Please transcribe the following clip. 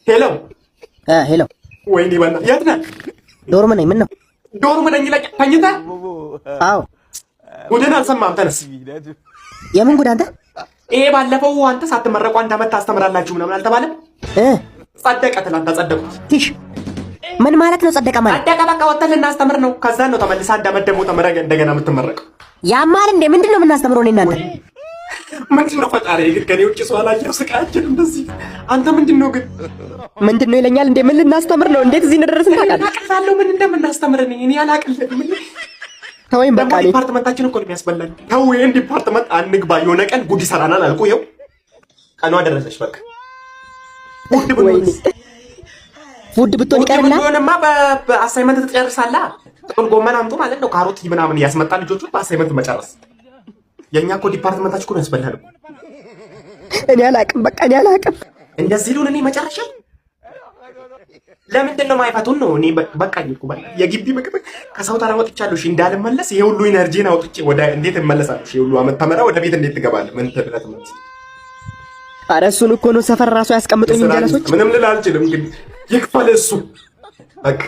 ሄሎ። ሄሎ። ወይኔ በእናትህ፣ የት ነህ? Dorm ነኝ። ምን ነው? Dorm ነኝ ይለኛል። ተኝተህ? አዎ። ጉድን አልሰማህም። ተነስ። የምን ጉድ አንተ? ይሄ ባለፈው አንተ ሳትመረቁ አንድ ዓመት ታስተምራላችሁ ምናምን አልተባለም? እ። ጸደቀ። ትላንት አጸደቁት። ቲሽ፣ ምን ማለት ነው? ጸደቀ ማለት? ጸደቀ። በቃ ወጥተን ልናስተምር ነው። ከዛ ነው ተመልሰህ አንድ ዓመት ደግሞ ተመረቀ እንደገና የምትመረቀው። ያማል እንዴ? ምንድን ነው የምናስተምረው? እኔ እናንተ? ምንድን ነው? ፈጣሪ ግን ከኔ ውጭ ሰው አላየው ስቃያችን እንደዚህ። አንተ ምንድን ነው ግን? ምንድን ነው ይለኛል እንዴ? ምን ልናስተምር ነው? እንዴት እዚህ እንደደረስን ታውቃለህ? አውቃለሁ ምን እንደምናስተምር እኔ አላቅልም። ተወይም በቃ ደግሞ እኔ Department ኣችን እኮ ነው የሚያስበላኝ። ተው፣ ይሄን department አንግባ። የሆነ ቀን ጉድ ይሰራናል አልኩ። ይኸው ቀኗ ደረሰች። በቃ ውድ ብንሆንስ? ውድ ብትሆን ውድ ይቀርና ብንሆንማ በ assignment ትጨርሳለህ። ጥቅል ጎመን አምጡ ማለት ነው። ካሮት ምናምን እያስመጣ ልጆቹ በ assignment መጨረስ። የእኛ እኮ department ኣችን እኮ ነው ያስበላል። እኔ አላቅም። በቃ እኔ አላቅም። እንደዚህ ልሁን እኔ መጨረሻ? ለምንድን ነው ማይፈቱን ነው? እኔ በቃኝ እኮ፣ በቃ የግቢ ምግብ ከሰው ተራ ወጥቻለሁ። እሺ እንዳልመለስ ይሄ ሁሉ energy ን አውጥቼ ወደ እንዴት እመለሳለሁ? እሺ ይሄ ሁሉ አመት ተመራ ወደ ቤት እንዴት ትገባለህ? ምን ብለህ ትመለስ? ኧረ እሱን እኮ ነው፣ ሰፈር ራሱ ያስቀምጡኝ ጀለሶች። ምንም ልል አልችልም፣ ግን ይክፈል እሱ በቃ።